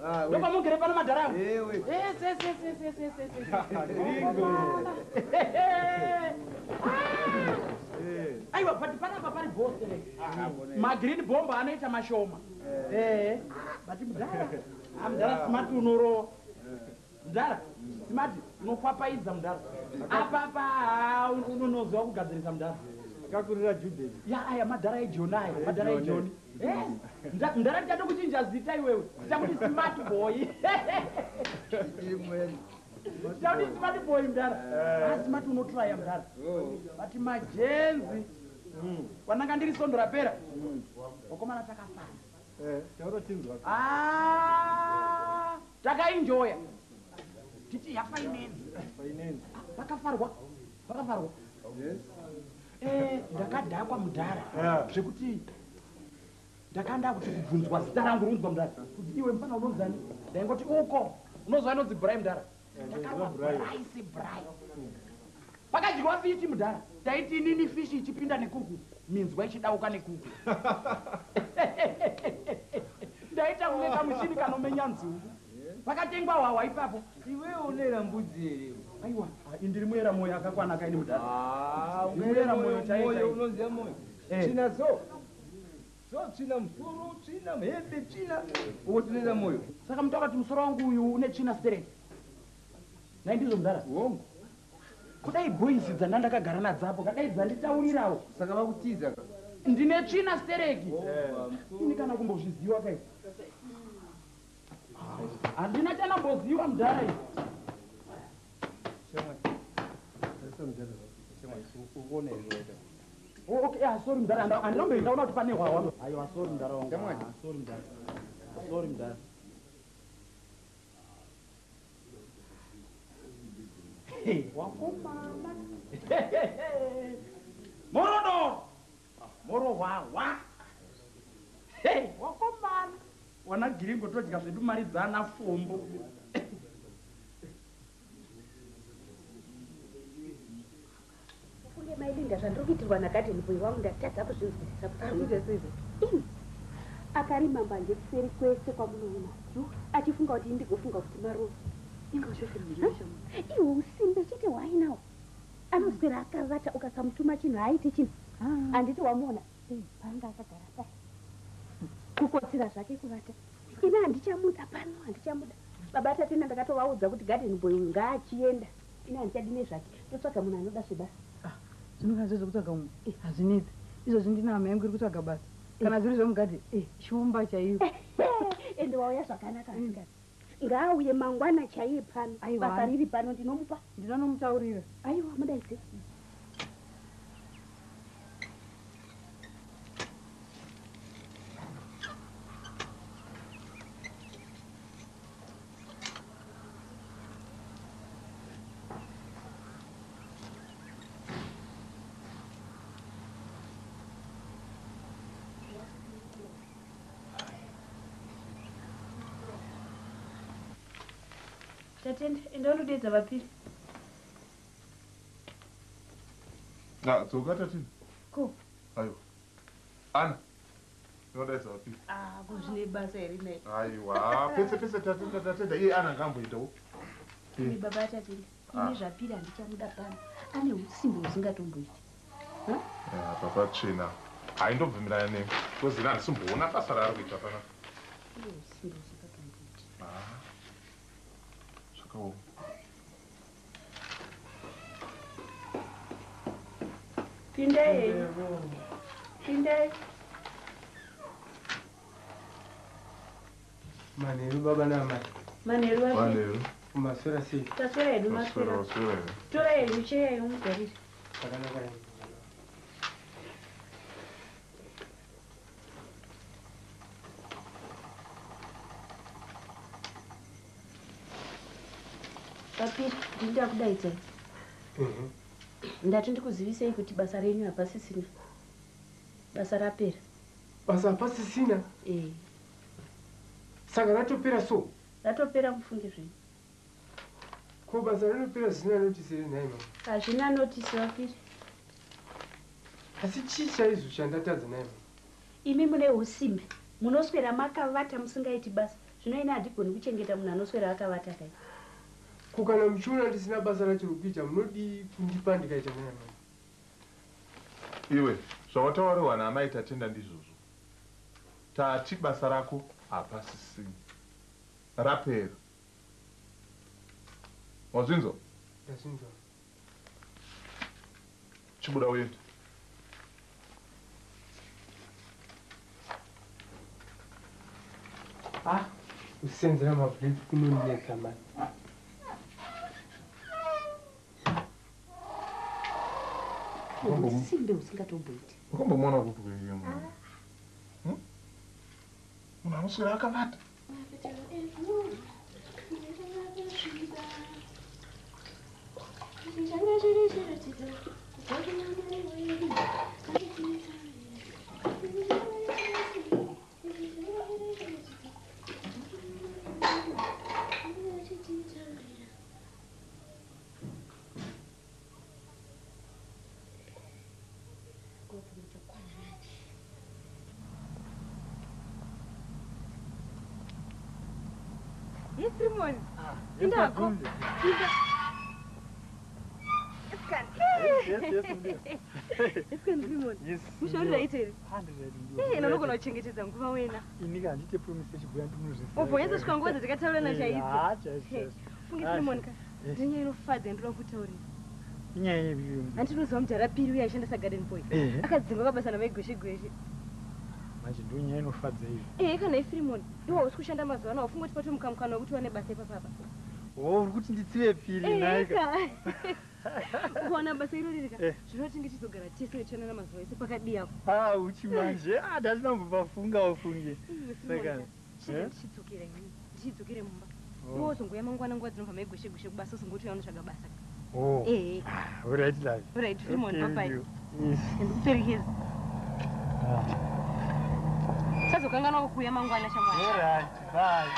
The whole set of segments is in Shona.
Ah, we. Ndokwamugere pano madhara angu. Eh, we. Yes, yes, yes, yes, yes, yes, yes, yes. Gringo. Eh. Aiwa, but panapa pari boss re. Magreen bomb anoita mashoma. Eh. But mudhara. Ah, mudhara smart unorowa. Mudhara, smart unokwapaidza mudhara. Apa apa ah, unonoziva kugadzirisa mudhara. Akakurira Jubek. Ya aya madhara ejoni aya, madhara ejoni. Yes. Mudhara tichade kuchinja zita iwewe. Tichakuti smart boy. Imweni. Tichakuti smart boy mudhara. Ah, smart unotraya mudhara. Oh. But majenzi kwananga ndiri sondo rapera. Wakomana takafana. Eh, taura tinzwa. Ah, takaenjoya. Titi ya finance. Finance. Pakafarwa. Pakafarwa. Yes. Eh, ndakadhakwa mudhara. Yeah. Zvekuti ndakanda kuti kubvunzwa zita rangu runzwa mudhara. Kuti iwe mfana unonzani? Ndaingoti uko. Unozwa inonzi Brai mudhara. Ndakarwa Brai. Brai sebrai. Pakadyiwa fishi mudhara. Taiti inini fishi ichipinda nekuku, minzwa ichidauka nekuku. Ndaita kunge kamuchini kanomenya nzungu. Pakatengwa hwahwa ipapo. Iwewe unoera mbudzi here? Aiwa, indiri muera moyo akakwana kaini mudhara. Ah, Unoera moyo chaiye moyo chaiye. unoziya moyo. Eh. Tsvina so. So tsvina musoro, tsvina hembe, tsvina. Uko tinoera moyo. Saka mutaura kuti musoro wangu uyu une tsvina stereki. Nai ndizvo mudhara. Hongu. Kudai boys dzandandakagara nadzapo, kadai dzanditaurirawo. Saka vakutiza ka. Ndine tsvina stereki. Oh, Ini kana kumbozviziwa kai. Handina chanamboziwa mudhara iyi. Shamwari. Tarisa mudhara. Shamwari, ukuona here waita? Oh, okay, ah, sorry mudhara, handina ndaona kuti pane hwahwa. Aiwa, sorry mudhara wangu. Shamwari. Ah, sorry mudhara. Sorry mudhara. Hey, wakomana. Morodoro. Moro hwahwa. Hey, wakomana. Wana giringo todya zvedu mari dzana fombo. Kunge mailinda zvandiri kuitirwa nagadheni boy wangu ndatadza kuzvinzwisisa Akuita kuti sei? Imi, akarima mbanje kuseri kwese kwamunoona achifunga kuti ndigofunga kuti maruva. Inga uchofira mujisha. Iwe usimbe chete hwainawo anoswera akavata ukasamutuma chinhu haaiti chinhu. Handiti wamuona panga akagara pai kukotsira zvake kuvata. Ini handichamuda pano, handichamuda. Baba Tatenda ndakatovaudza kuti garden boy uyu ngaachienda. Ini handichadi nezvake, ndotsvaga munhu anoda zvebasa. Zvino kana zviri zvekutsvaga mumwe hazvinetsi. Izvozvi ndina hama yangu iri kutsvaga basa. Kana zviri zvemugadheni, shumba chaiyo. Ende wauya zvakanaka asikana. Ngaauye mangwana chaiye pano. Aiwa. Basa riri pano ndinomupa. Ndinonomutaurira. Aiwa mudaidze. Tatenda, enda unodedza vapiri. Ah, dzoka Tatenda. Ko? Aiwa. Ana. Unodaidza vapiri. Ah, ko zvine basa here naye? Aiwa, pese pese Tatenda Tatenda iye Ana ngaamboendawo. Imi baba Tatenda, Ini zvapiri handichamuda pano. Ane usimbe husingatomboiti. Ya, papa tsvina. Haindobvumirana nemi. Because ini handisimboona basa raari kuita panapa. Ane usimbe husingatomboiti. Ah. Zvakaoma. Pindai henyu. Pindai. Manheru baba naamai. Manheru vapiri. Manheru. Maswera sei? Taswera hedu Maswera, maswera. maswera here. Tora henyu cheya yomugarire. Zvakanaka here. Vapiri, ndinoda kudaidzai. Ndati ndikuzivisei kuti basa renyu hapasisina. Basa rapera. Basa hapasisina? Eh. Saka ratopera so? Ratopera mufunge zvenyu. Ko basa rinopera zvisina notisi here nhai mama? Hazvina notisi vapiri. Asi chii chaizvo chandatadza nhai mama? Imi mune usimbe. Munoswera makavata musingaiti basa. Zvino ini handigoni kuchengeta munhu anoswera akavata kai. Ko kana muchiona ndisina basa racho rokuita munodii kundipa ndikaita naye amai? Iwe, zvawataurirwa naamai Tatenda ndizvozvo. Tati basa rako hapasisina. Rapera. Wazvinzwa? Ndazvinzwa. Chibuda uende. Ah, kusenzera mabhureki kunonetsa mani. Usimbe usingatomboiti. Wakambomuona kupi kuiye munhu? Munhu anoswera akavata. Yes, Rimon. Indako. Yes, Rimon. Mushauri right here. Eh, inonogona kuchengetedza nguva wena. Ini handite promise yechibhuya ndinozviziva. Obvo yese nguva dzatakataurana chaidzo. Ah, chaizvo. Funge Rimon ka. Ndinyaya inofadza ndinoda kutaurira. Inyaya yepi? Handinoziva mudhara Piri uya aishanda sagarden boy. Akadzingwa kabasa namai Gweshe Gweshe. Manje ndiyo nyaya inofadza iyo. Eh, kana iFrimon. Iwe hausi kushanda mazuva ano, haufungi kuti patomuka mukana wekuti uwane basa ipapapa. Oh, uri kuti nditsive Piri nhaika. Ukawana basa irori rika, zvinoti tinge tichizogara tese tichionana mazuva ese pakadii apo. Ah, uchi manje. Ah, ndasina kumbopafunga ufunge. Saka ndichidzokera ini, ndichidzokere mumba. Iwe uzongoya mangwana nguva dzinobva mai Gweshe Gweshe kubasa uzongoti uya unotsvaga basa. Oh. Eh. Ah, all right, love. All right, Fremont, Okay, bye-bye. you. Yes. Ndikuperekeza. Ah. Sazokanganwa kuuya mangwana shamwari. All right, bye.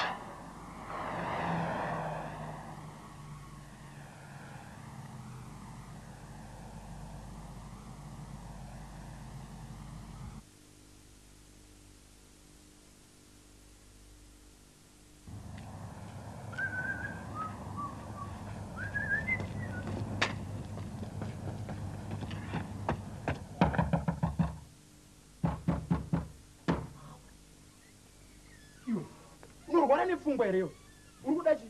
Unorwara nepfungwa here iwe? Uri kuda chii?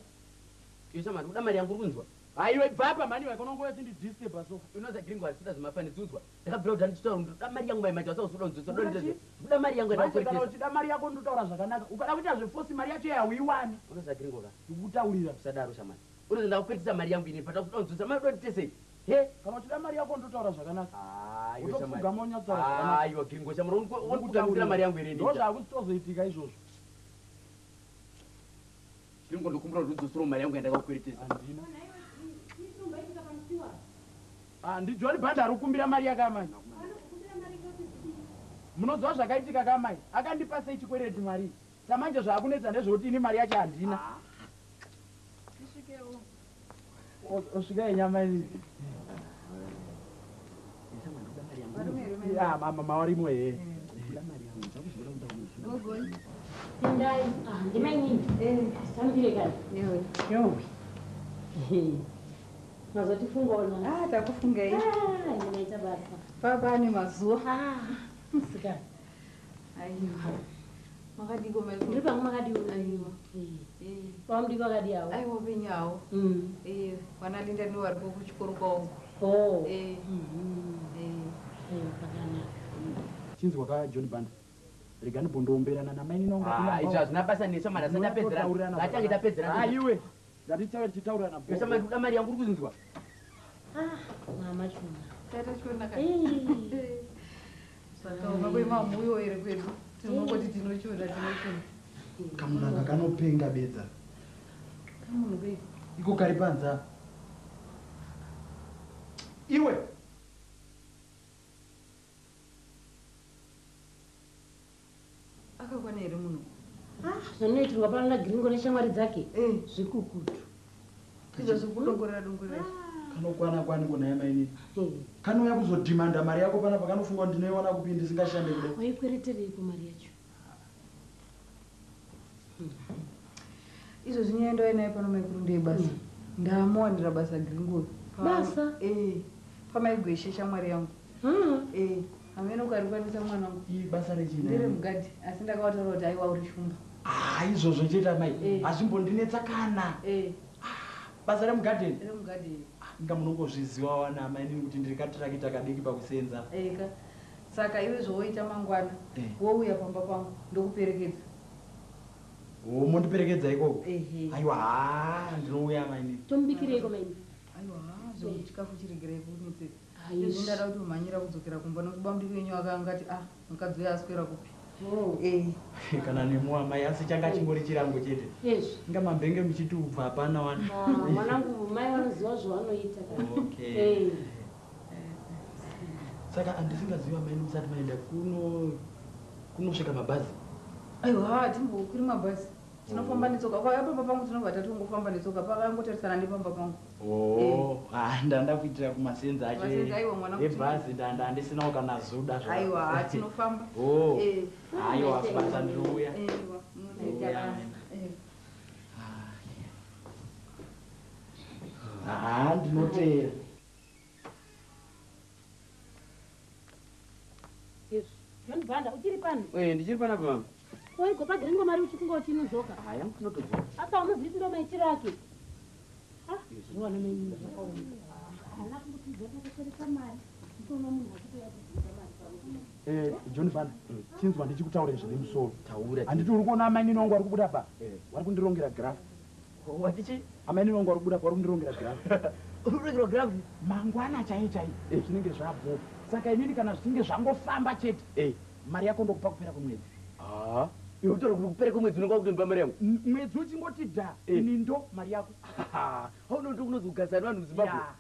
Iwe shamwari, kuda mari yangu uri kunzwa? Haiwe bva mhani iwe, kana ungouya uchindidisturba so. Unoza Gringo asida zvimafanidziudzwa. Ndakabvira kuti ndichitaura kuti ndoda mari yangu mai manje wasauzoda kunzwisa ndoda ndizvo. Kuda mari yangu Manje kana ndakakweretesa. uchida mari yako ndotaura zvakanaka. Ukada kuita zvefosi mari yacho hauiwani. Unoza Gringo ka? Ndikutaurira. Usadaro shamwari. Unoza ndakakweretesa mari yangu ini pata kuda kunzwisa mari ndoda nditesei. He? Kana uchida mari yako ndotaura zvakanaka. Ah, iwe Utopfugama shamwari. unyatsotaura zvakanaka. Ah, iwe Gringo shamwari unondipfugamisira mari yangu here Ndo zvakutozoitika izvozvo. Gringo ndokumbira kuti udzosere mari yangu yandakakweretesa. Handina. Ah, ndiJohn Banda ari kukumbira mari yake amai. Munoziva zvakaitika kamai? Akandipa sei chikwereti mari iyi? Samanje zvaakunetsa ndezvekuti ini mari yacho handina. Osvika yenyama iyi. Ah, mama mawarimo here. Pindai. Ah, ndimainini. Tambire kani. Yowe. Mazotifungawo nhasi. Ah, takufungai. Ah, ndinoita basa. Papa ane mazuva. Ah, musikana. Aiwa. Makadiko mai. Ndiri pangu makadiwo. Aiwa. Pamudiko akadiyawo. Aiwa penyawo. Eh, vanaLinda ndivo variko kuchikoro kwavo. Oh. Eh. Eh. Aiwa pakanaka. Chinzwa ka John Banda. Rega ndibondoomberana namainini wangu. Ah, izvo hazvina basa nesu mari asati tapedzerana. Ngatange tapedzerana. Ah, iwe. Ngatichave tichitaurirana. Iwe shamwari kuda mari yangu uri kuzvinzwa? Ah, mama chuma. Taita chiona Eh. kani. Zvakaoma kwemamuyo here kwedu. Tinongoti tinochiona tinochiona. Kamunhu aka kanopenga bedza. Kamunhu kei. Iko kari panze apa. Iwe. Akakwana here munhu? Ah, zvinoitirwa pano naGringo neshamwari dzake. Zvikukutu. Izvo zvekudongorera dongorera. Kanokwana kwani kona mainini. Kanouya kuzodhimanda mari yako panapa kanofunga kuti ndinoiwana kupi ndisingashande kudai. Waikweretereiko mari yacho? Izvozvi nyaya ndauya nayo pano maikuru ndeyebasa. Ndamuwanira basa Gringo. Basa? Eh. Pamaigweshe shamwari yangu. Eh, hameno ukarikwanisa mwana wangu. Ii basa rechina. Ndere mugadhi asi ndakavataura kuti aiwa uri shumba. Ah, izvozvo chete amai. Eh. Hazvimbondinetsa kana. Eh. Basa remugadheni. Remugadheni. Inga munongozviziva wana amai nini kuti ndiri katirakita kadiki pakusenza. Eka. Saka iwe zvowoita mangwana. Eh. Wouya pamba pangu ndokuperekedza. O mondiperekedza ikoko. Ehe. Aiwa, haa, ndinouya amai nini. Tomubikireiko maini? Aiwa, zvekuti chikafu chiregerei kunetseka. Ai. Izvi ndada kuti umhanyira kudzokera kumba nokuti bamudiki wenyu akangati ah mukadzi uyo aswera kupi. Eh. Kana nemu amai asi changa chingori chirango chete. Ezvo. Inga mambenge muchiti ubva hapana wani. Ah, mwanangu mai vanoziva zvavanoita. Okay. Eh. Saka handisingazivi amai musati maenda kuno kunosvika mabhazi. Aiwa, timbokwiri mabhazi. Tinofamba netsoka. Ukauya pamba pangu tinobva tatongofamba netsoka. Pakangotarisana nepamba pangu. Oh, ah, ndanda kuitira kumasenza acho. Kumasenza, aiwa, mwana kuti- Ebhazi ndanda handisinawo kana zuda zvaro. Aiwa, tinofamba. Oh. Eh. Aiwa, asi basa ndinouya. Aiwa, munoita Ndouya, basa. amai. Eh. Ah, ndinoteera. Izvo. John Banda uchiri pano? Eh, ndichiri panapa mama. Waigopa Gringo mari uchifunga kuti inodzoka. Haya, tinotodzoka. Asi haunozivi kuti ndo maitiro ake. Ah, zvinowana mainini zvakaoma. Haana kumbotidza takashereka mari. Nditoona munhu achitouya kubvunza mari pano. Eh, John Banda, chinzwa ndichikutaurira zvine musoro. Taura. Handiti uri kuona amainini wangu vari kubuda pa? Vari kundirongera grafu. Watichi? Amainini wangu vari kubuda pa vari kundirongera grafu. Urongera grafu? Mangwana chaiye chaiye zvinenge zvabho. Saka inini kana zvichinge zvangofamba chete, mari yako ndokupa kupera kwemwedzi. Ah. Iwe utaura kuti kupera kwemwedzi unonga kutondipa mari yangu. Mwedzi uchingoti dha, ini ndo mari yako. Hauno ndo kunozi kugarisana vanhu muZimbabwe. Ya.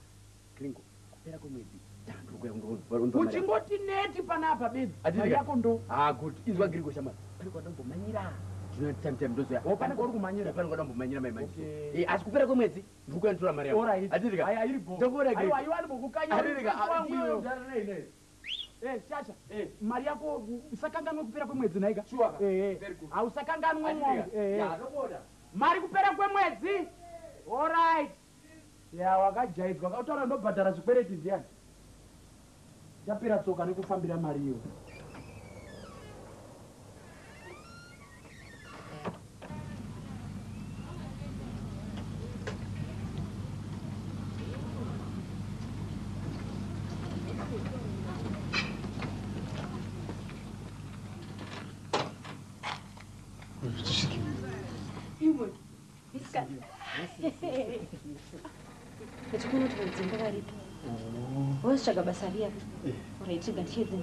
Gringo, kupera kwemwedzi ndandikuya kundipa mari yangu. Uchingoti neti panapa bedzi. Handiti Mari ka? yako ndo. Ah, good. Inzwa Gringo shamwari. Pane kwandambomhanyira. Ndino time time ndozoya. Oh, pane kwauri kumhanyira? Pane kwandambomhanyira mai manje. Okay. Eh, asi kupera kwemwedzi ndikuya nditora mari yangu. Alright. Handiti ka? Aya, iri bho. Ndokura Gringo. Aiwa, iwe anombokukanya. Handiti ka? Wangu Ndiyo. iwe mudhara nei, nei. Eh, shasha. Mari yako usakanganwe kupera kwemwedzi nhaika. Sure. Eh, eh. Very good. Hausakanganwe Handiti ka? mwangu. Eh, eh. Ya, ndokuona. Mari kupera kwemwedzi. Alright. Ya, wakajaidzwa. Utaura ndobhadhara zvikwereti ndiani? Chapera tsoka nekufambira mari iyo. Imwe. Isikana. Ndachikuona kuti vadzimba varipo. Wozvitsvaga basa riya. Alright, rega ndichiedze.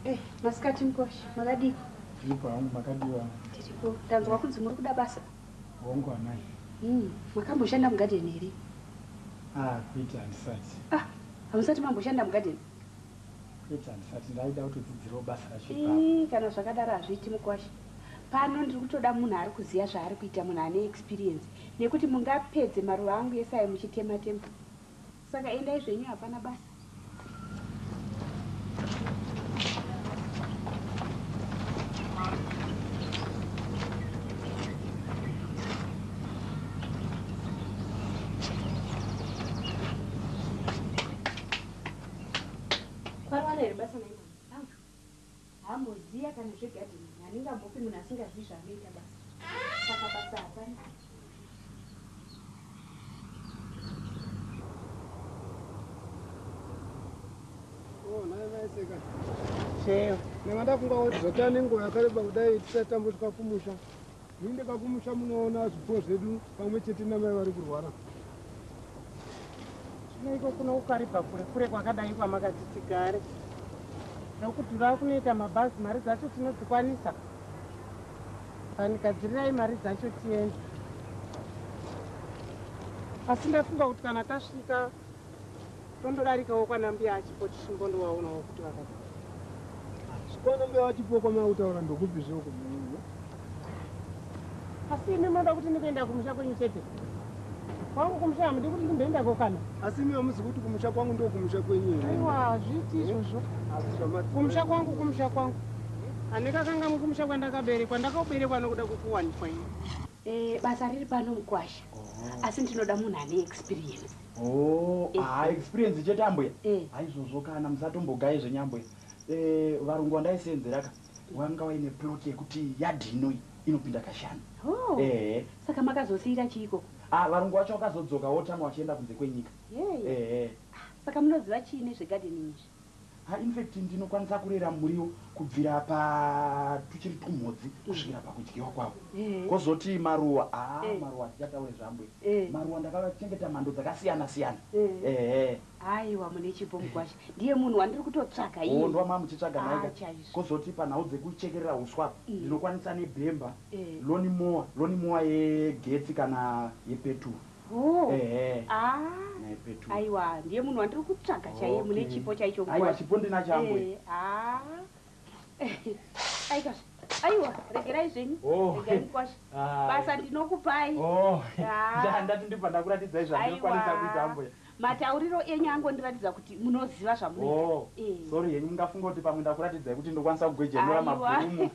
Eh, masikati mukosha, makadii? Ndiripo hangu makadiwa Tiripo. Ndanzwa kunzi muri kuda basa. hongu amai. Makamboshanda mugadheni here? Ah, kuita handisati. Hamusati mamboshanda mugadheni? Kuita handisati ndaida kutodzidzirawo basa racho ipapo. Ii, kana zvakadaro hazviiti mukwasha. Pano ndiri kutoda munhu ari kuziva zvaari kuita, munhu ane experience. Nekuti mungapedze maruva angu ese ayo muchitema-tema. Saka endai zvenyu hapana basa. Kwariwana here basa naimama? Hamboziya kana zvegadheni. Handingambopi munhu asingazivi zvaanoita basa. Saka basa hapana. Oh, nhai vaiseka. Cheo. Ndanga ndafunga kuti zvatava nenguva yakareba kudai tisati tambosvika kumusha. Muinde kakumusha munoona zvipfuwo zvedu pamwe chete namai vari kurwara. Zvino iko kuno kukaribha kure kure kwakadai kwamakati tigare. Nokudhura kunoita mabhazi mari dzacho tinodzikwanisa. Panikadzirirai mari dzacho tiende. Asi ndafunga kuti kana tasvika tondodarikawo kwana mbuya achipo tichimbondovaonawo kuti vakadii. Kwana mbuya vachipo kwamai kutaura ndokupi zveko. Asi imi munoda kuti ndikuenda kumusha kwenyu chete? Kwangu kumusha hamudi kuti ndimboendako kana? Asi imi hamuzi kuti kumusha kwangu ndo kumusha kwenyu here? Aiwa, hazviiti izvozvo. Asi zvamadzimai. Kumusha kwangu kumusha kwangu. Handingakangamwi kumusha kwandakaberekwa, ndakaberekwa nokuda kwekuwanikwa ini. Basa riri pano mukwasha, asi ndinoda munhu ane experience. Oh, ah, experience chete ambuya. Haizvozvo kana musatombogaye zvenyu ambuya. Varungu vandaisenzera ka wanga waine plot yekuti yadhi inoi inopinda kashanu. Oh. Saka makazosiira chiiko? Ah, varungu vacho vakazodzoka wotanga vachienda kunze kwenyika. Hey. Saka munoziva chii nezvegardening izvi? Ha, in fact ndinokwanisa kurera muriwo kubvira pa tuchiri tumhodzi kusvikira pakudyiwa kwavo. Kozoti maruwa, ah, maruwa tichataure zvambuya. Maruwa ndakavachengeta mhando dzakasiyana siyana. Aiwa, mune chipo mukwasha, ndiye munhu wandiri kutotsvaga iye. Oh, ndo mamuchitsvaga Ah, naika. chaizvo. Kozoti panhau dzekuchekerera uswa, ndinokwanisa nebhemba, lawn mower yegetsi kana yepeturu. Oh. Ah. Nayepeturu. Aiwa, ndiye munhu wandiri kutsvaga chaiye, mune chipo chaicho Aiwa, mukwasha. chipo ndinacho ambuya. Ah. Aika, aiwa, regerai zvenyu. Oh. Regerai mukwasha. Ah. Basa ndinokupai. Oh. Ah. Ndati ndibva ndakuratidzai zvandinokwanisa Aiwa. kuita ambuya. Matauriro enyu angondiratidza kuti munoziva zvamunoita. Oh. Sorry henyu, mungafunga kuti pamwe ndakuratidzai kuti ndokwanisa kugwejenura Aiwa. mabhurumu.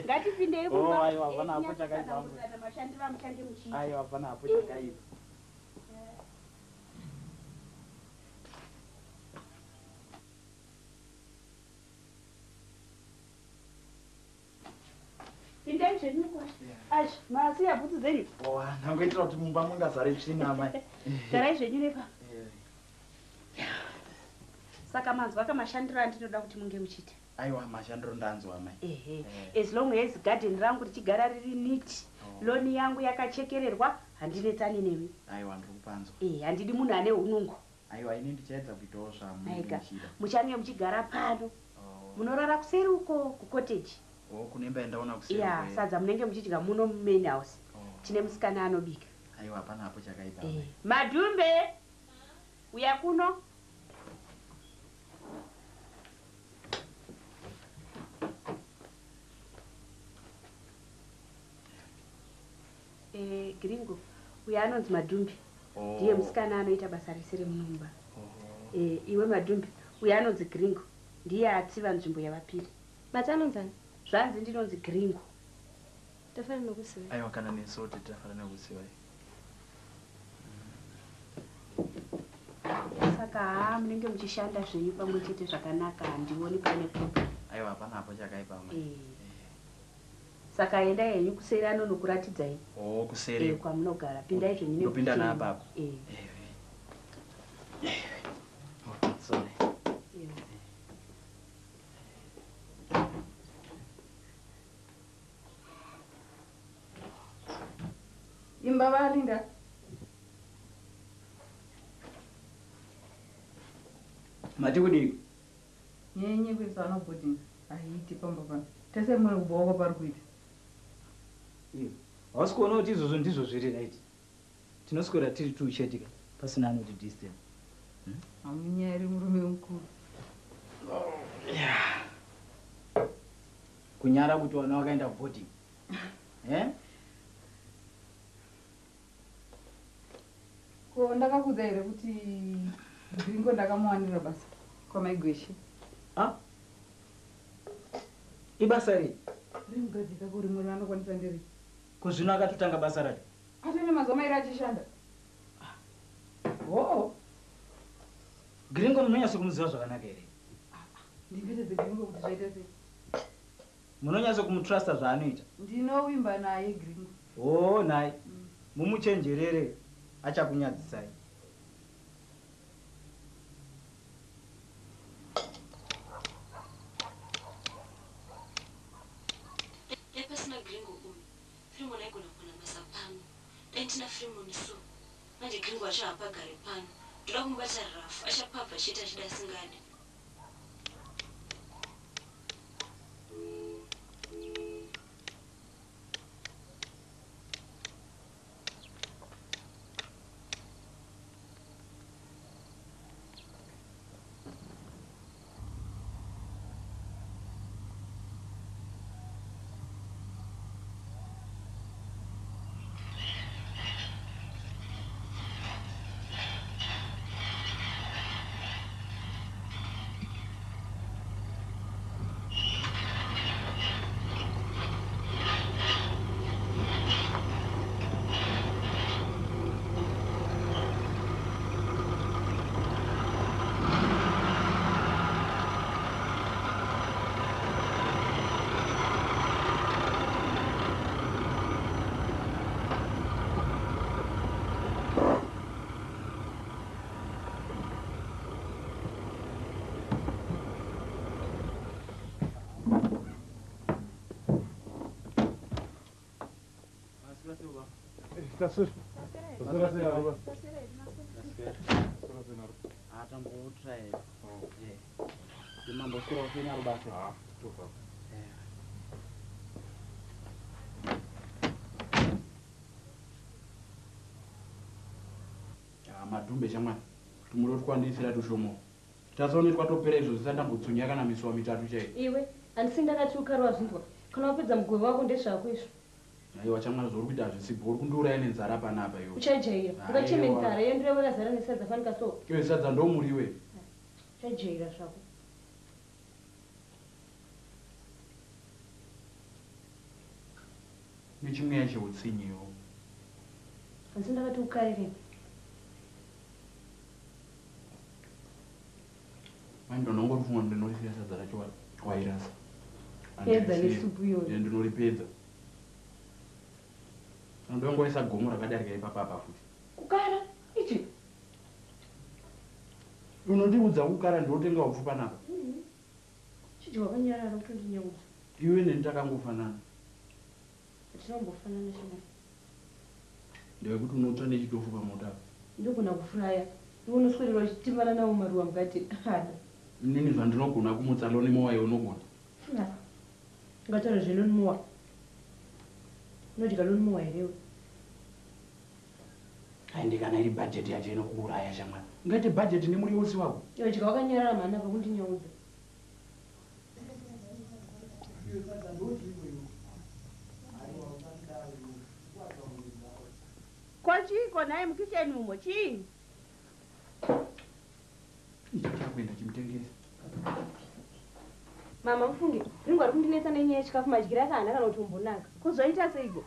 Ngatipindei Oh, mumba. aiwa, hapana hapo chakaipa ambuya. Tinyatsosanangurana mashandiro amuchange muchiita. Aiwa, hapana hapo chakaipa. Pindai zvenyu mukwasha. Azvi, masiya bhutsu dzenyu. Oh, ndangoitira kuti mumba mungazare tsvina amai. Garai zvenyu nepa. Saka manzwa kamashandiro andinoda kuti munge muchiita. Aiwa, mashandiro ndanzwa amai. Ehe. As long as garden rangu richigara riri neat, lawn yangu yakachekererwa, handinetsani nemi. Aiwa, ndiri kupanzwa. Handidi munhu ane unungo. Aiwa, ini ndichaedza kuitawo zvamunenge Aika. muchida. Muchange muchigara pano. Munorara kuseri uko kucottage. Oh, kune imba yandaona kuseri. Ya, sadza munenge muchidya muno mumain house. Tine musikana anobika. Aiwa, hapana hapo chakaipa. Madhumbe, uya kuno. Gringo, uya anonzi Madhumbe. Oh. Ndiye musikana anoita basa rese remunomba. Iwe Madhumbe, uya anonzi Gringo. Ndiye atsiva nzvimbo yavapiri. Mati anonzani? Zvanzi ndinonzi Gringo. Tafanira nokuziva. Aiwa, kana nesu titafanira nekuziva. Saka haa, munenge muchishanda zvenyu pamwe chete zvakanaka, handioni pane problem. Aiwa, hapana hapo chakaipa amai. Saka endai henyu kuseri anonokuratidzai. Oh, kuseri. Kwamunogara. Pindai zvenyu Ndopinda nekucheni. napapo. Oh, sorry. Imba valinda. Mati kudii? Nyenye kuisa vana boarding haiiti pamba pano. Tese mune kubowa kwapari kuita. Iwe, hausi kuona kuti izvozvo ndizvo zviri right? Tinoswera tiri two chete ka, pasina anoti disturb. Hamunyari murume mukuru. Kunyara kuti vana vakaenda boarding. Eh? Ko ndakakudza here kuti Gringo ndakamuwanira basa kwamaigweshe? Ah? Ibasa rei? Rimugadzika ko rimwe raanokwanisa ndiri. Ko zvino akatotanga basa racho? Atone mazuva mairi achishanda. Oo. Gringo munonyatso kumuziva zvakanaka here? Ndingatadze Gringo kuti zvaita sei? Munonyatso kumutrusta zvaanoita? Ndinovimba naye Gringo. Oo, nhai. Mumuchenjerere achakunyadzisai. Dai pasina Gringo uyu, Firimon aigona kuwana basa pano. Dai ndina Firimon so. Manje Gringo acho haapagari pano. Ndoda kumubata rafu, achapabva chete achida asingadi. Madhumbe shamwari tumuro twandisira tushomo tasaone twatopera izvo zvisandambotsunya kana misuwa mitatu chaiyo. Iwe handisi ndakati ukarwa zvinzwa kana wapedza mugove wako ndezvako izvo. Aiwa chamwari zvauri kuita hazvisibho uri kundiuraya nenzara panapa iwe. Uchajaira ungacheme nzara yendura wakazara nesadza fanika so. Iwe sadza ndomuriwe. Uchajaira zvako. Nechimweya cheutsinyewo. Handisi ndakati ukarire. Ndinongofunga ndinorisiya sadza racho wairasa. Pedza nesupu iyoyo. Ndinoripedza. Ndongoisa gomo rakadarika ipapa apa futi. Kukara ichi. Unondiudza kukara ndinotenga upfu panapa. Chidyi wakanyarara kutondinyaudza. Iwe neni takangofanana. Hatinambofanana shamwari. Ndewekuti unotsva nechitofu pamoto apa. Ndogona kufuraya. Iwe unoswerera uchitimana nawo maruwa mukati. Inini zvandinogona kumutsa loni mowa iwe unogona. Ungataura zveloni mowa. Unodya loni mowa here iwe? Aende kana iri bhajeti yacho inokuuraya shamwari. Ungaite bhajeti nemuriwo usi wako. Iwe dya wakanyarara mhani apa kundinyaudza. Ko chiiko nhai mukicheni umo chii? Icho chakuenda chimutengesa. Mama mufunge, ringu ari kundinetsa nenyaya yechikafu madyiro ake haana kana kutombonaka. Kuzoita seiko?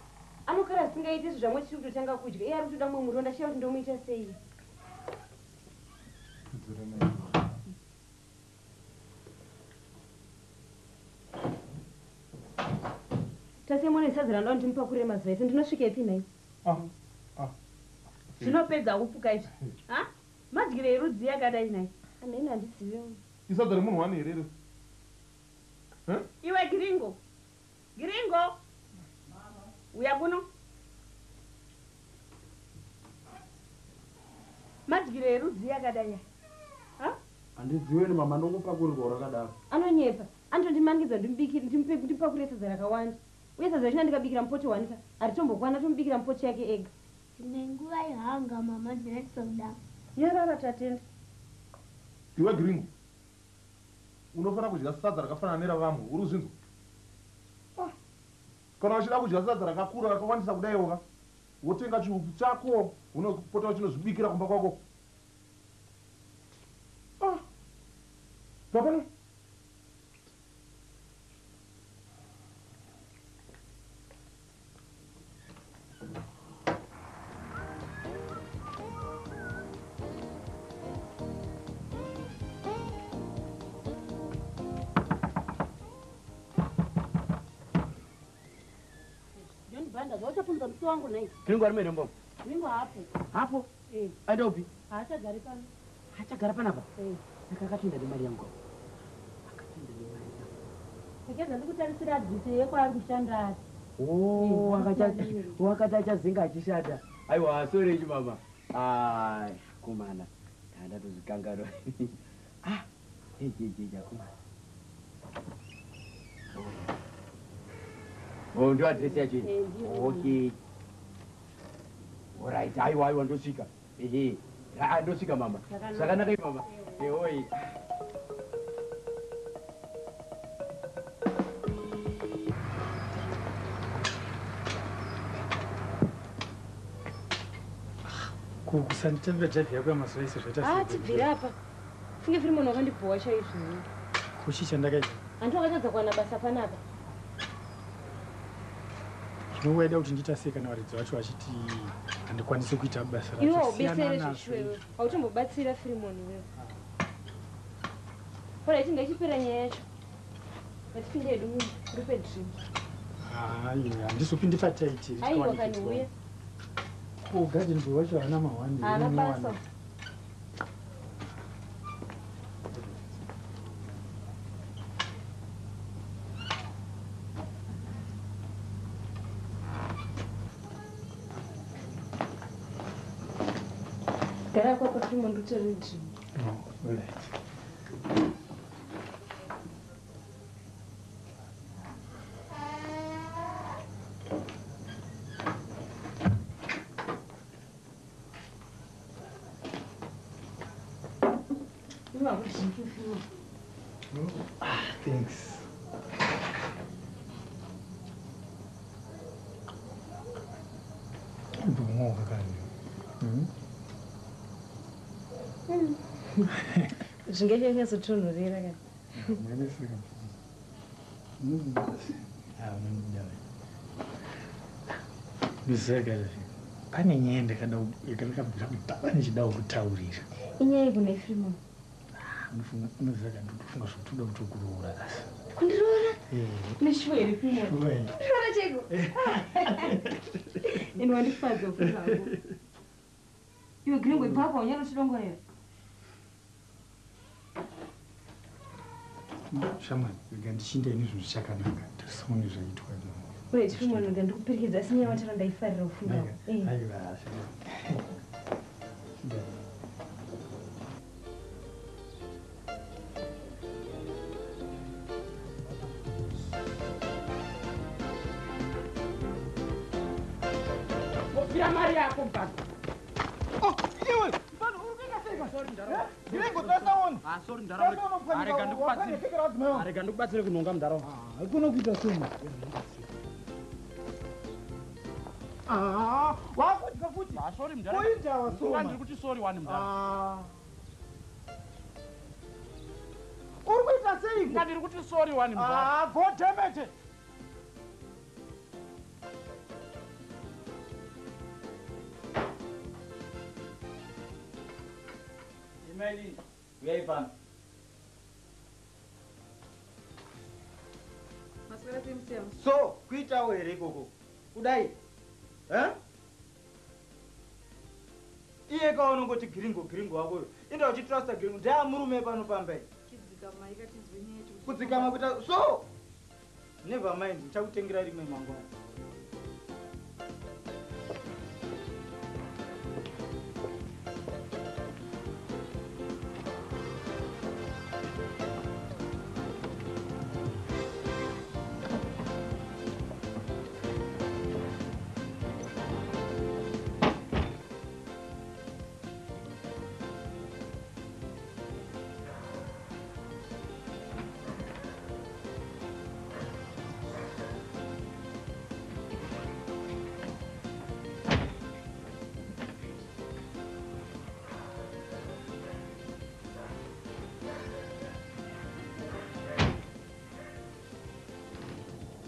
Anokara zvisingaiti izvo zvamwe tichiri kutotanga kudya. Iye ari kutoda mumwe muriwo ndashiya kuti ndomuita sei. Tasemone sadza randoda kuti ndimupakurire mazuva ese ndinosvika ipi nhai? Zvinopedza upfuka izvi. Ha? Madyiro erudzi yakadai nhai? Amene handiziviwo. Isadza remunhu wani here iri? Iwe Giringo. Giringo. Uya kuno. Madyiro erudzi yakadai. Ha? Handiziwe ni mama ndongopakurirwa rakadaro. Anonyepa. Anotondimanikidza ndimubikire ndimupakure sadza rakawanda. Uye sadza rachona ndikabikira mupoto wanika haritombokwana tomubikira mupoto yake ega. Nenguva ihanga mama ndinatisoda. Nyarara Tatenda. Iwe Giringo. Unofanira kudya sadza rakafanana neravamwe, uri kuzvinzwa? Kana uchida kudya sadza rakakura rakawandisa kudaiwoka, wotenga chiupfu chako, unopota uchinozvibikira kumba kwako. Papa. Zvauchapunza musi wangu nhai. Giringo ari muine mboma? Giringo hapo. Hapo? Aenda upi? Haachagari pano. Haachagara panapa? Saka akatoenda nemari yangu. Akatoenda nemari yangu. Regedza ndikutarisira adhiresi yekwaari kushanda ari. Oh, wakati achazinga achishanda. Aiwa, sorry ichi mama. Ai, kumana. Ndatozvikanganwa. Ah, ejejeja kumana. Oh, ndio adresi yacho iyi. Okay. Alright, aiwa aiwa ndosvika. Ehe. Ah, ndosvika mama. Zvakanaka mama. Ehoi. Kusanditambira drive yako yamazuva ese zvaita sei? Ah, tibvira apa. Funge firi munhu wakandibhowa chaizvo. Kuchi chandakaita? Hanti wakatadza kuwana basa panapa. Zvinowaida kuti ndiita sei kana varidzi vacho vachiti handikwanisi kuita basa racho. Iwe haubetsere zvishuwewe. Hautombobatsira Firimoni wewe. Alright, ngachipera nyaya yacho. Ngatipinde hedu mumba, ndipe drink. Hayi, handizopindi pataiti. Aiwa kani uye. Ko garden boy wacho haana mahwani. Haana basa. Gara kwako Freeman nditore drink. Oh, all right. Iwe hakudrink Freeman. Ah, thanks. Ndumwoka kandi. Zvinge nyatsotonhorera kana. Mwaneseka. Ah, unondida wena. Ndiseka zve. Pane nyaya ndakada yakabvira kudhara ndichida kukutaurira. Inyaya yekuna Freeman. Unofunga unoziva ndinofunga zvekuti uda kutokuroora kasi. Kundiroora? Eh. Neshuwa here Freeman? Shuwa here. Kundiroora chaiko? Ende wandifadza ufunga hako. Iwe Gringo ipapo unyatotidongorera. Shamwari, rega ndichinda ini zvinhu zvichakanaka. Tarisaone zvaitwa. Wait, Freeman, rega ndikuperekedza asi nyaya wataura ndaifarira ufunga hako. Eh. Aiwa. Wofira mari yako mfana. Oh, iwe, mfana uri kuita sei ka? Sorry mudhara. Gringo tasaona. Ah, sorry mudhara. Arega ndikubatsire. Arega ndikubatsire kunhonga mudhara. Haikona kuita soma. Ah, wakudya futi. Ah, sorry mudhara. Kuinda wasoma. Ndiri kuti sorry wani mudhara. Ah. Uri kuita sei? Ndiri kuti sorry wani mudhara. Ah, god damn it. Imeli, uyai pano. Maswera sei musiyana? So, kuitawo here ikoko? Kudai? Eh? Iye kaunongoti giringo giringo wakoyo. Inda uchitrusta giringo. Ndeamurume pano pamba iyi. Chidzikama ikatizwe nyaya yacho. Kudzikama kuita so. Never mind, ndichakutengera rimwe mangwana.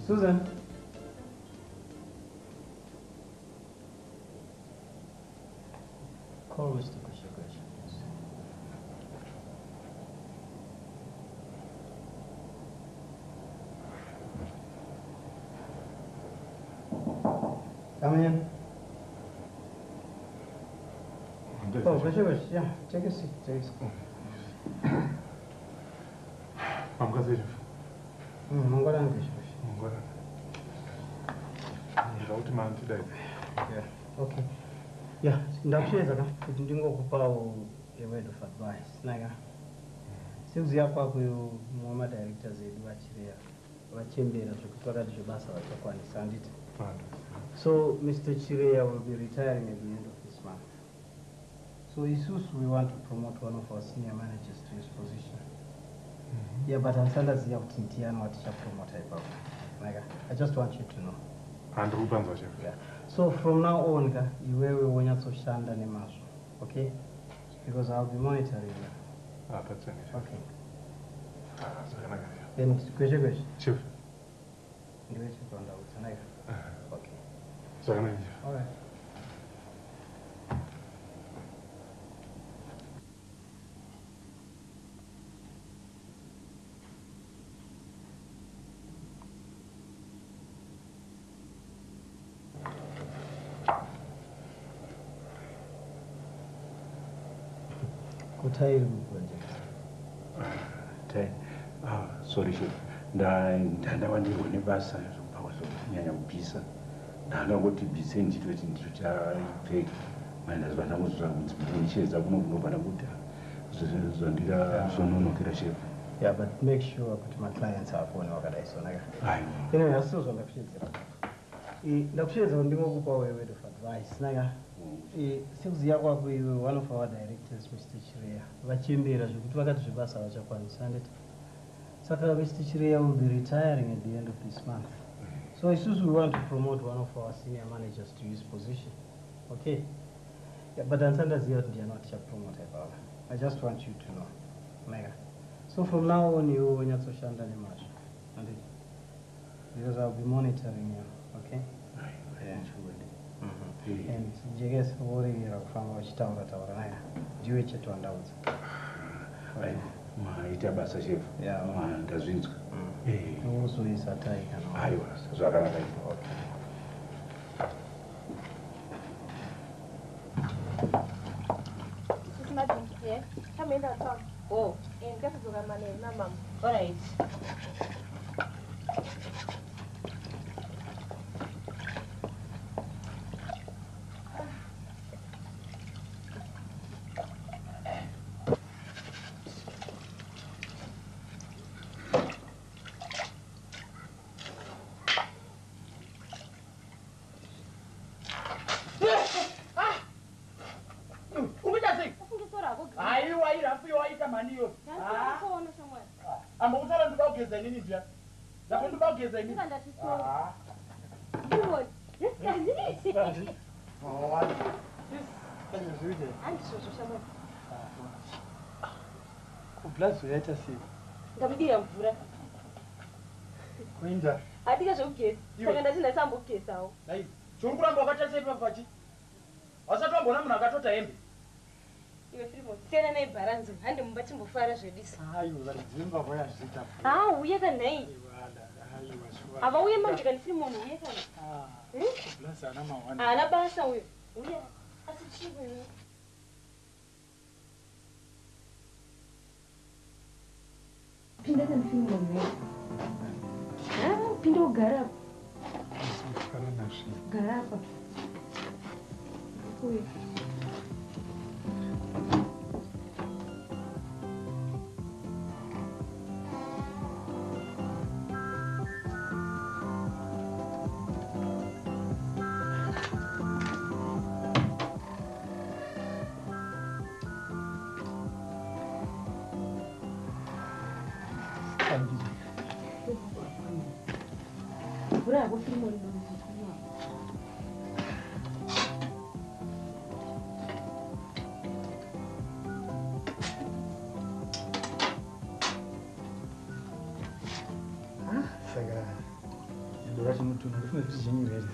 Susan. Call Mr. Kushakush, please. Come in. Oh, Kushakush, yeah. Take a seat, take a seat. Mamuka sei chef? Mangwanani Kushakush. Mangwanani. Zvakuti mandidaidza. Yeah, okay. Yeah, ndakushedza ka kuti ndingokupawo a word of advice naka sekuziva kwako mumwe wamadirectors edu vachireya vachembera zvekuti vakati zvebasa vachakwanisa handiti. So Mr. Chireya will be retiring at the end of this month. So isusu we want to promote one of our senior managers to his position. Yeah, but handisandaziva kuti ndiani watichapromota ipapo. Naka, I just want you to know. Handiri kupanzwa chef. Yeah. So from now on ka iwewe wonyatsoshanda nemazvo, okay? Because I'll be monitoring you. Ah, that's it. Okay. Ah, zvakanaka chef. Then kweshe kweshe. Chef. Ndiwe chef wandaudza naika. Okay. Zvakanaka chef. All right. Kutairi kugonjesa. Tai. Ah, sorry chef. Ndandawandirwa nebasa zvobva kunyanya kupisa. Ndangangoti bise nditoti ndicho chaipfeka. Manje ndangozvira kuti ndichedza kuno kunobva ndakuti zvandira zvononokera shefu. Yeah, but make sure kuti maclients akuone wakadai sonaka. Aiwa. Anyway, asi zvandakushedzera. Ndakushedza kuti ndingokupawo a word of advice naka. Sekuziya kwako iwe, one of our directors, Mr. Chireya, vachembera zvekuti vakati zvebasa vachakwanisa, handiti? Saka Mr. Chireya will be retiring at the end of this month. So isusu we want to promote one of our senior managers to his position. Okay? Yeah, but handisati ndaziva kuti ndiani watichapromota ipapa. I just want you to know. Mega. So from now on iwe wonyatsoshanda nemazvo. Handiti? Because I'll be monitoring you. Okay? Yeah. And jekesa woregera kufamba uchitaura taura naye. Ndiwe chete wandaudza. Aiwa, maita basa shefu. Yeah. Ndazvinzwa. Uzoisa tai kana. Aiwa, zvakanaka. Okay. Yeah. Come town. Oh. And get to the mama. All right. Aiwa, irafu yowaita mani iyo. Ambokutaura ndoda kugeza inini zviya. Ndako ndoda kugeza inini. Kublazo yaita sei? Ndamudira mvura. Kuinda. Handika zvekugeza. Saka ndati ndaisambogezawo. Dai, churi kuramba wakaita sei papachi? Wasati wamboona munhu akatota hembe? Iwe Filimon, siyana naibharanzo, hande mumba timbofara zvedisa. Aiwa, varidzi vemba vayazviita. Ah, uye kanhai. Aiwa, shuwa. Havauye manje kani Filimon, uye kani. Kublaza ana mawani. Haana basa uyo. Uye. Asi chii wewe? Pinda kani Filimon wewe. Ah, pinda ugara apa. Kana nazvo. Gara apa. Uye. Mvura yako Filimon ndokukumwa. Saka dora chinotonhora ndifuna kuti zhenyura here sei?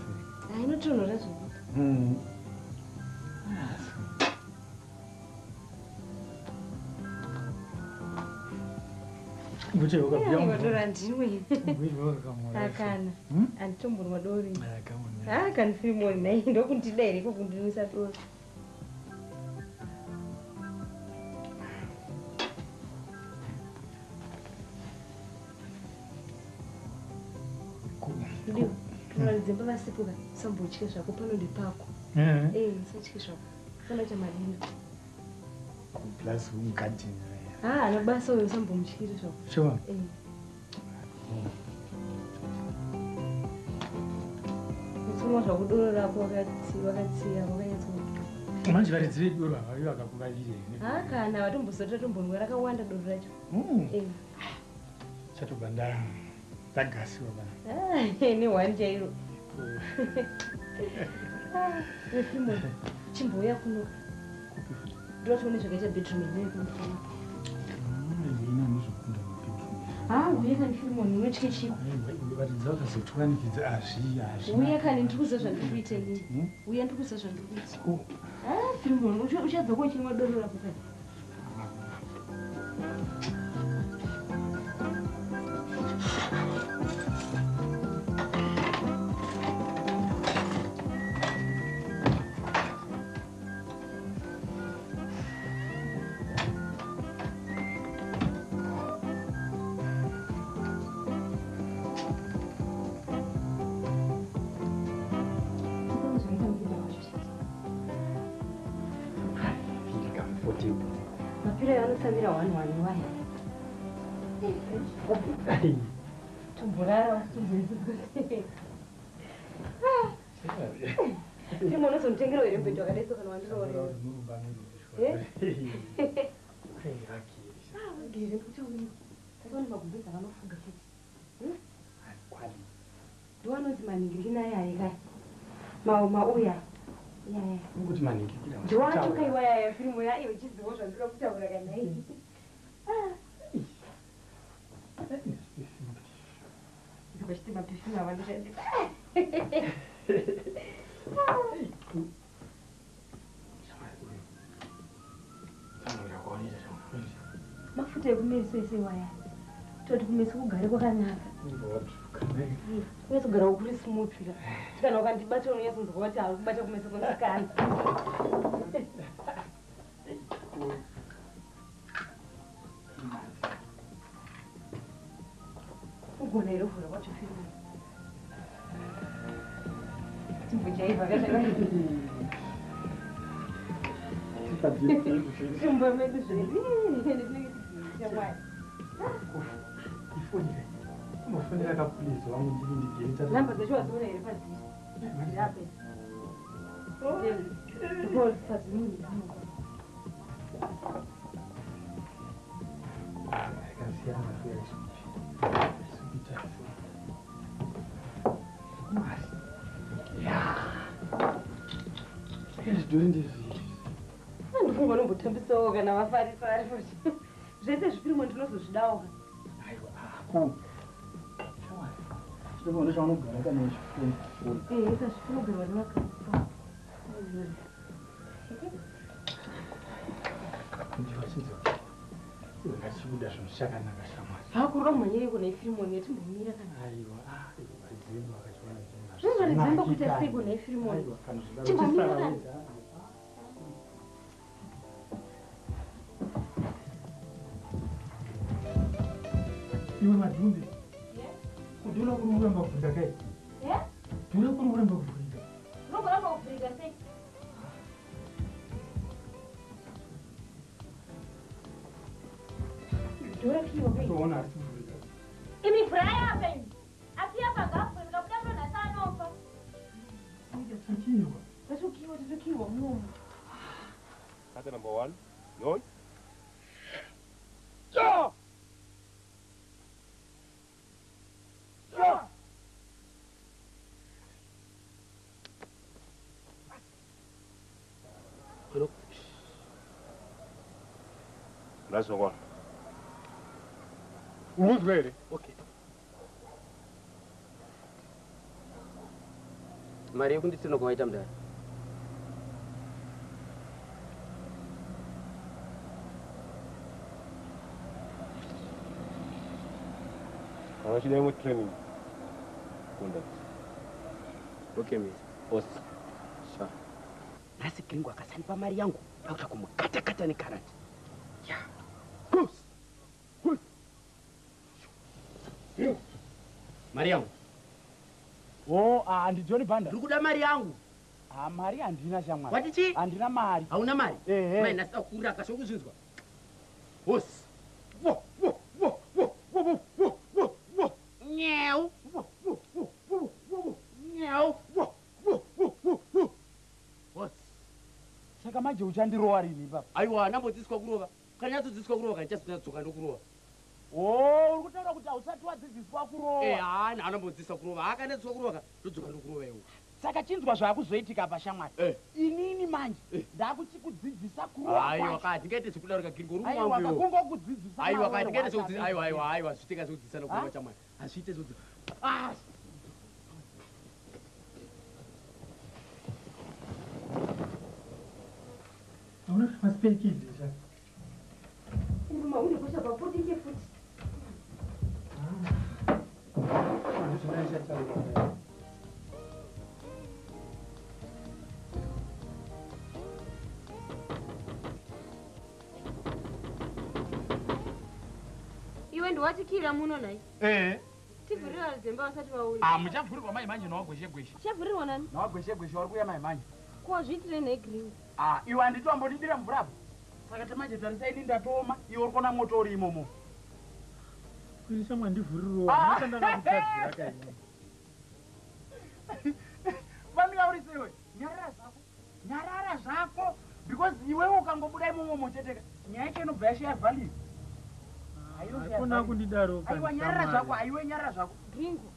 Ah, inotonhora zvekuti. Dora ndimwe. Akana. Handitombonwa doro. Ah, kani Filimon nhai ndokundida here iko kundinwisa doro. Ndiyo, varidzi vasipuka usambotye zvako pano ndepako. Usatye zvako. Unoita madini. Plus mugadheni. Ah, ana basa uyo usambomutyiri zvako. Sure. Utsumwa zvako doro rako wakatsiya wakanyatso. Manje varidzi vedoro havavi vakakuvavira here? Ah, kana vatombozoti tombonwa rakawanda doro racho. Chatobva ndagasiwa bana. Ah, nehwani chairo. Ah, Filimon, chimbouya kuno. Ndoda tione zvakaita bedroom yedu kuno. Ina ndizvokunda mubedroom. Ah, uye kani Filimon, unotye chiko? Varidzi vakazotiwanikidza azvi azvi. Uye kani ndiri kuziva zvandiri kuita inini. Uye ndiri kuziva zvandiri kuita. Ah, Filimon, uchadzoka uchinwa doro rako kani. Comfortable. Mapiro anotsamira 1 1 waya. Tomborara usitomboizwa. Timo unozonditengera here mubhedha wakadai so kana wandiroorera? Vagere ndikutaurira. Tasaona magumbezi avanofuga chete. Ndiwanonzi maningirikina ayaye kaya. Mauya. Kuti maningirikina. Ndiwacho kaiwa yaya firimu yayo ichizivo zvandinoda kutaura kana iyi. Ndikachiti maperfume avandoshandisa. Mafuta ekumeso ese waya. Toti kumeso kugare kwakanaka. Kunyatso kuri smooth ka. Kana ukandibata unonyatsonzwa kuti ari kubata kumeso kwemusikana. Ugona here kuvhura kwacho firimu? Timbojaivha kachakadai. Timbo medu zvedu. Ndinenge tichamwari. Ifoni. Unofonera kapulizi wangu ndini ndigere. Namba dzacho wadziona here padziri? Ndirape. Akasiyana kuita mari. Zvidhori ndezvii? Andifunga unombotambisawo kana vafarisa varipo. Zvese zvipirimo ndinozozvidawo ka. Aiwa, ko. Chinoona chaunogara kana uchifuna. Ikazvinogarwa nevakadzi. Ndivachidza. Iwe ngachibuda zvinhu zvichakanaka shamwari. Hakurwa mhanyire kuna ifirimoni yatimbomira kana. Aiwa, iwe vadzimba vakachiona zvinhu. Zvinozvaridzimba kuita sei kuna ifirimoni? Aiwa, kana zvidaro Timbomira kana. Iwe madhumbe. Kudhura kuri kuramba kuvhurika kai? Dhura kuri kuramba kuvhurika. Unokuramba kuvhurika sei? Dhura kiwa kai? Toona ari kuvhurika. Imi vhurai apa imi. Akiya pangavhurika kuda munhu asi anofa. Takiwa. Tatokiwa, tatokiwa munomu. Kata number 1. Yoi. Ja! Ja! Ndazokona. Urikuzwa here? Okay. Mari yekunditsina kwawaita mudhara. Kana uchida imwe training conduct. Okay, miss. Boss. Sha. Nhasi Gringo akasanipa mari yangu ndakuta kumukatakata nekarati. Ya. Goose. Goose. Mari yangu. Oh, handijoni bhanda. Ndiri kuda mari yangu. Mari handina shamwari. Wati chii? Handina mari. Hauna mari? Ehe. Mai nhasi dakuraka zvokuzvinzwa. Hosi. Wo, wo, wo, wo, wo, wo, wo, wo. Nyau. Wo, wo, wo, wo, wo, nyau. Wo, wo, wo, wo, wo. Hosi. Saka manje uchandirowa rini ipapa? Aiwa, ndambodzidziswa kurova. Kana nyatsodzidziswa kurova kana ndichazodzoka ndokurova. Oh, uri kutaura kuti hausati wadzidziswa kurova. Haana anambodzidziswa kurova. Akanyadzidziswa kurova ka ndodzoka ndokurova iwe. Saka chinzwa zvaakuzoitika apa shamwari. Inini manje ndakuchikudzidzisa kurova. Aiwa ka ndingaite zvekudaro ka Gringo uri Aiwa wangu iwe. kungokudzidzisa. Aiwa ka maroorwa ndingaite acho zvekudzidzisa. Aiwa aiwa aiwa zviite zvekudzidzisana kurova chamwari. Hazviite zvekudzidzisa. Ah! Hauna maspare keys here? Iruma une kosha papodike futi. Handizvina Iwe ndiwatikira muno nhai. Tivhurira zemba vasati vauya. Muchavhurirwa mai manje nawagweshe gweshe. Chavhurirwa nani? Nawagweshe gweshe vari kuuya mai manje. Ko zviitire nhai Gringo? Iwe handitoambodidira mvura apo. Saka tamanje tarisa ini ndatooma, iwe uri kuona moto uri imomo. Ini shamwa ndivhurirowo. Ndakakutadzira kaini. Vandikaurisa iwe. Nyarara zvako. Nyarara zvako because iwewe ukangobuda imomo cheteka. Nyaya yacho inobva yashaya value. Hakuna kundidaro. Aiwa nyarara zvako, aiwe nyarara zvako. Gringo.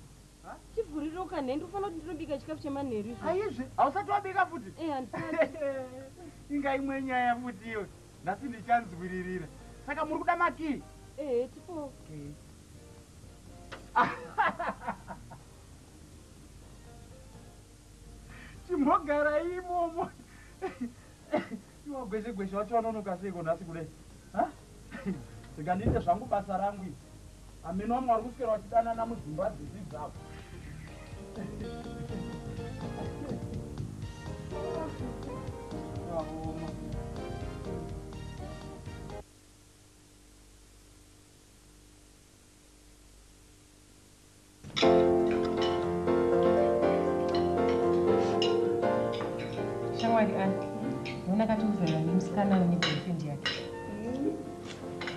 Chivhuriro kanhe ndinofanira kuti ndinobika chikafu chemanheru izvo. Aizve, hausati wabika futi? Eh, handisati. Inga imwe nyaya futi iwe. Nhasi ndichanzwiririra. Saka muri kuda makii? Eh, tipo. Okay. Chimbogara imomo. Iwa gweshe gweshe wacho wanonoka seiko nhasi kudai? Ha? Rega ndiite zvangu basa rangu iri. Ameno vamwe vari kuswera vachidanana mudzimba dzisi dzavo. Zvakaoma. Shamwari ani, unoona katovhairwa nemusikana une boyfriend yake.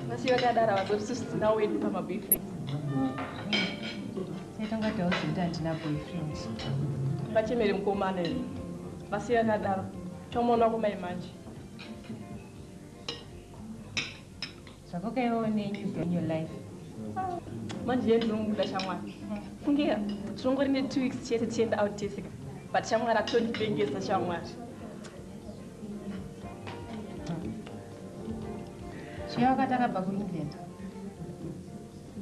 Vasiye vakadaro havazoti isusu tina wedu pamaboyfriend. Saita ungati hauzivi kuti handina boyfriend. Vachemere mukomana here? Vasiye vakadaro. Chomuona wako mai manje. Zvako kaiwewo nenew girl in your life. Manje iye ndinomuda shamwari. Fungira, tinongori ne 2 weeks chete tichienda out tese. But shamwari atondipengesa shamwari. Chiya wakati akabva kuEngland.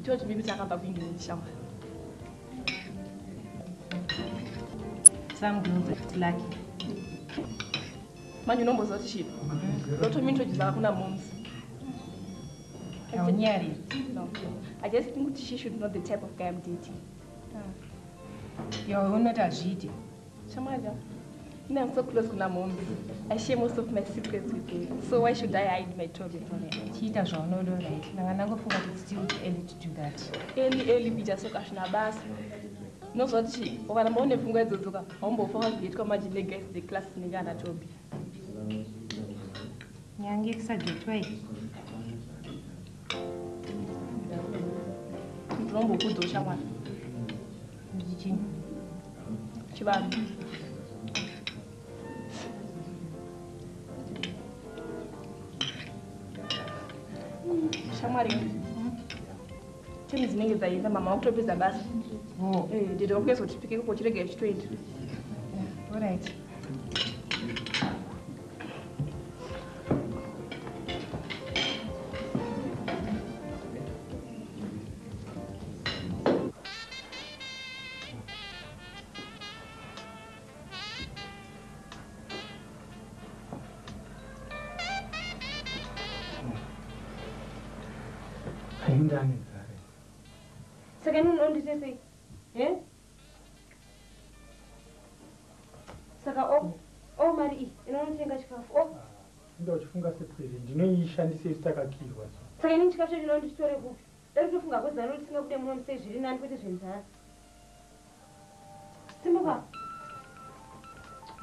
George maybe takabva kuEngland shamwari. Some girls are lucky. Manje unomboziva kuti chii? Ndotomintroduce kuna moms. Haunyari. No. I just think kuti she should know the type of guy I'm dating. Yo, unoti hazviite. Shamwari, ini I'm so close kuna moms. I share most of my secrets with her. So why should I hide my Toby from her? Chiita zvaunoda right. Ndanga ndangofunga kuti it's still too early to do that. Early early kuita so kazvina basa. Unozwa kuti chii? Ukaramba une pfungwa idzodzo ka, haumbofa wakagetwa manje neguys the class inenge ana Toby. Nyange kusagetwa iyi. Ndinombokudza shamwari. Ndichii? Chivanhu. Shamwari. Temi dzinenge dzaenda mama wakutopedza basa. Oh. Eh, ndida kuzotipike kupo chirege chitoenda. All right. Saka inini unondite sei? Eh? Saka o o mari iyi inonotenga chikafu o Inda uchifunga sepwere ndinoishandisa isu takakirwa so. Saka inini chikafu chacho inondichitore kupi? Dai kutofunga kwezano kuti tisingabude muno musei zviri nani kwete zvenzara. Simuka.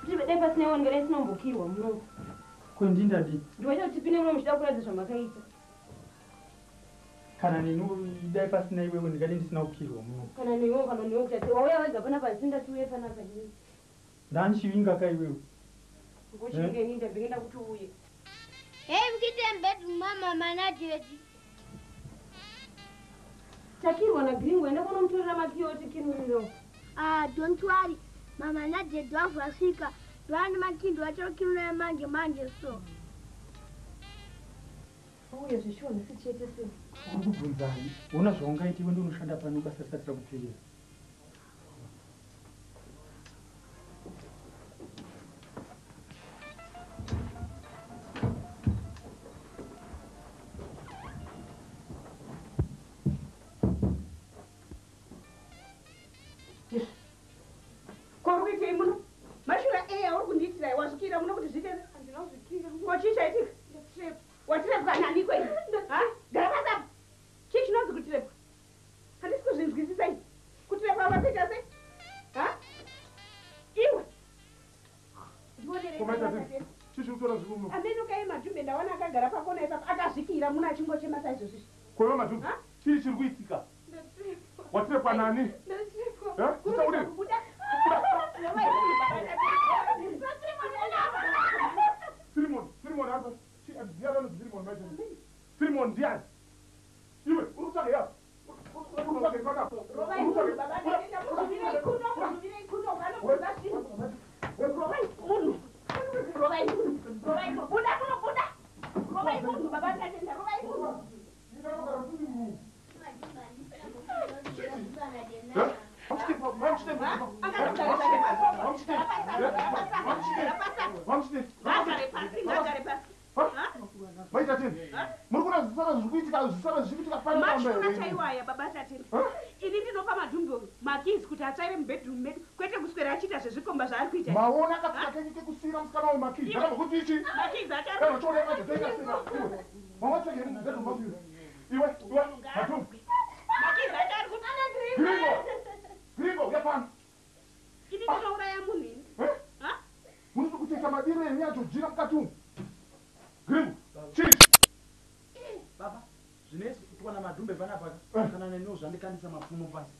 Kuti dai pasina iwe ndingadai ndisinombokirwa muno. Ko ndindadii? Ndiwaita kuti tipinde muno muchida kuratidza zvamakaita. Kana neni dai pasina iwewe ndingadai ndisina kukirwa muno. Kana newewo kana newewo kuti wauya wega panapa asi ndati uye panapa inini. Ndanchivinga ka iwewe. Ngochinge inini ndabvenge ndakuti uye. Hey, mkite mbedroom mama mana daddy. Takirwa na Gringo enda kunomutorera makiyo otikinuriro. Ah, don't worry. Mama na daddy wavasvika. Ndovane makindo vachokinura manje manje so. Uye zvishuwa nhasi chete sei? Uri kubvunzani? Ona zvaungaita iwe ndounoshanda pano basa risati rakuperera. Ko uri kuitei muno? Mashura eya uri kundiitira wazvikira muno kuti zviite. Handina kuzvikira. Ko chii chaitika? Watirepwa nani kwei? Ha? Gara pasi apa. Chii chinonzi kutirepwa? Handisi kuzvinzwisisa ini. Kutirepwa wakuita sei? Ha? Iwe. Ndionerei. Komaita sei? Chii chiri kutora zviri muno? Ameno kai Madhumbe ndawana akagara pakona ipapo akazvikira muno achingochema saizvozvizvi. Koiwe Madhumbe, chii chiri kuitika? Watirepwa nani? Eh? Titaurire. Kubuda. Firimon, Firimon apa. Chi ndiani anonzi Firimon maita? Firimon ndiani? Iwe, uri kutsvaga yapo. Uri kutsvaga ipapo. Rovai munhu baba ndaenda muzvivirei kuno muzvivirei kuno vanobvunza zvinhu. Rovai munhu. Rovai munhu. Rovai munhu. Buda kuno buda. Rovai munhu baba ndatenda rovai munhu. Ngagare pasi ngagare pasi. Maita tini. Muri kuona zvisara zviri kuitika, zvisara zviri kuitika pano pamba Mashura here? chaiwo aya baba Tatenda. Ini ndinopa Madhumbe uyu makeys kuti atsvaire mubedroom medu kwete kuswera achiita zvezvikomba zvaari kuita. Maona katsika kenyu kekusiyira musikana uyu makeys. Ndakabva kuti ichi. Makeys acho ari Kana uchiona manje toita sei? Iwe. Mama tsvage mubedroom mako iwe. Iwe, iwe, Madhumbe. Makeys acho ari kuti Gringo. Gringo, uya pano. Ini ndinouraya munhu ini. Ha? Muri kutoita madiro enyu yaJojina mukati umu. Gringo, chii? Baba, zvinoitwa naMadhumbe panapa kana neniwo zvandikandisa mapfumo pasi.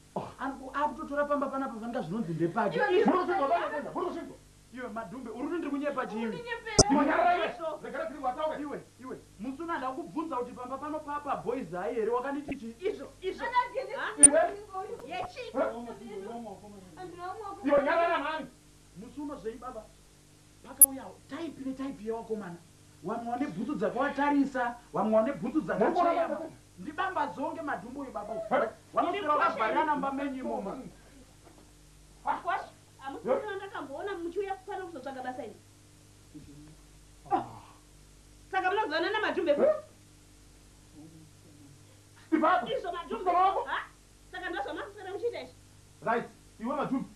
Akutotora pamba panapa fanika zvinonzi ndepake. Muri kuzvinzwa baba Tatenda, muri kuzvinzwa. Iwe Madhumbe, uri kuti ndiri kunyepa chivi? Nyarara iwe. Regera Gringo ataure. Iwe, iwe, musi uno ndakubvunza kuti pamba pano papa boys hai here wakanditi chii? Izvo, izvo. Iwe. Yechi. Iwe nyarara mhani. Musi uno zvei baba? Pakauya taipi netaipi yevakomana. Vamwe vane bhutsu dzakavatarisa, vamwe vane bhutsu dzakacheyama. Ndibamba zonge Madhumbe uyu baba. uyu. Vanoswera vakavharirana mumba menyu imomo. Kwasha, hamusi kuona ndakamboona muchiuya pano kuzotsvaga basa ini. Saka munozivana naMadhumbe futi? Ipapo. Izvo Madhumbe. Ha? Saka ndozvamaswera muchiita izvi. Right. Iwe Madhumbe.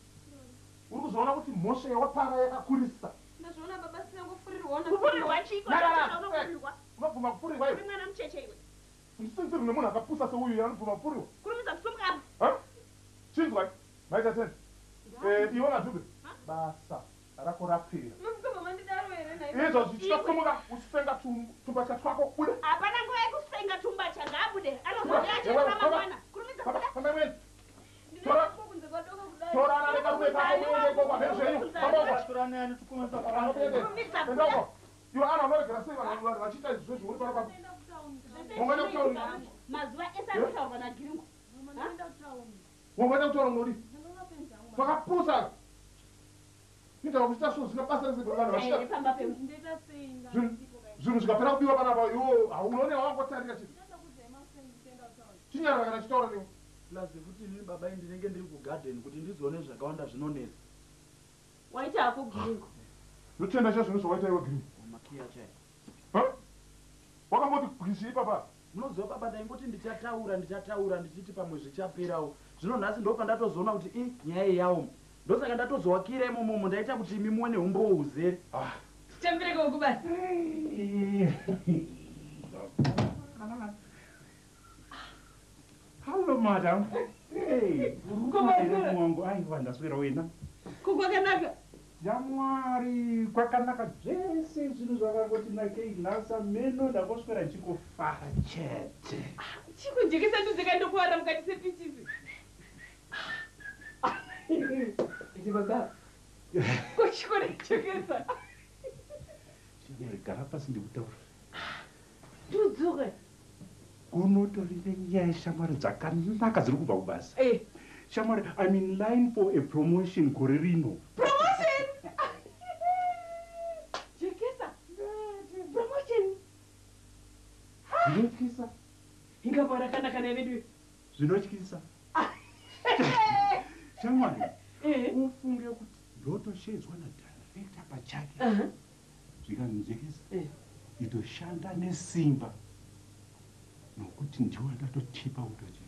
Uri kuzoona kuti mhosva yawapara yakakurisa. Ndazviona baba sinangofurirwa Kufurirwa chiko? Nyarara. Unofurirwa. Unobvuma kufurirwa iwe. Uri mwana mucheche iwe. Ndisinziri nemunhu akapusa seuyu anobvuma kufurirwa. Kurumidza kusimuka apa. Ha? Chinzwai. Maita tena. Eh, iwe Madhumbe. Basa rako rapera. Mababa mandidaro here nhai? Izvo zvichitosimuka uchisenga tumbatya twako buda. Hapana nguva yekusenga tumbatya ngaabude. Anozouya achitora mangwana. Kurumidza kubuda. Famba mwene. Ndinoenda kunze kwadoka kudai. Torana nekarume kako muende ikoko hameno zvenyu. Famba uko. Kurumidza Enda kubuda. uko. Iwe ana unoregera sei vanhu vanhu vachiita izvi zvezvi uri pano pano? Wangoenda kutauni. Mazuva ese ari kutaurwa naGiringo. Wangoenda kutaura unodii? Twakapusa. Indawa kuchita so zvina basa rese vanhu Here vachiita pamba penyu. Ndoita sei zvinhu zvikapera kubiwa panapa iwo haunoone wangotarira chinhu. Chinyarara kana chitaura newe. Plus futi inini baba ndinenge ndiri kugarden kuti ndizoone zvakawanda zvinonetsa. Waita hako Giringo. Ndotenda chaizvo zvawaita iwe Giringo. Makiya chaiyo. Ha? Wakamboti gwishi ipapa. Munoziva baba ndaingoti ndichataura ndichataura ndichiti pamwe zvichaperawo. Zvino nhasi ndo pandatozoona kuti i nyaya iyi yaoma. Ndosaka ndatozowakira imomomo ndaita kuti imi muone umbowo huzere. Titambireko kubasa. Hello, madam. Hey, Kumasura. mwangu aiwa ndaswera wena. Ko kwakanaka. Yamwari kwakanaka zvese zvinhu zvakangoti nakei nhasi meno ndakoswera ndichingofara chete. Chikujekesa nduzeka ndokuwara mukati sepichisi. Iti baba. Ko chikona jekesa. Shamwari gara pasi ndikutaura. Tudzuke. Kunotori nenyaya shamwari dzakanaka dziri kubva kubasa. Eh. Shamwari, I'm in line for a promotion gore rino. Promotion. Jekesa. Promotion. Zvinotyisa. Ingava rakanaka nevedu. Zvinotyisa. Shamwari, ufunge kuti ndotoshedzwa nadirector pachake. Zvikanzvekesa. Itoshanda nesimba. Nokuti ndiwe andatotipa kutoti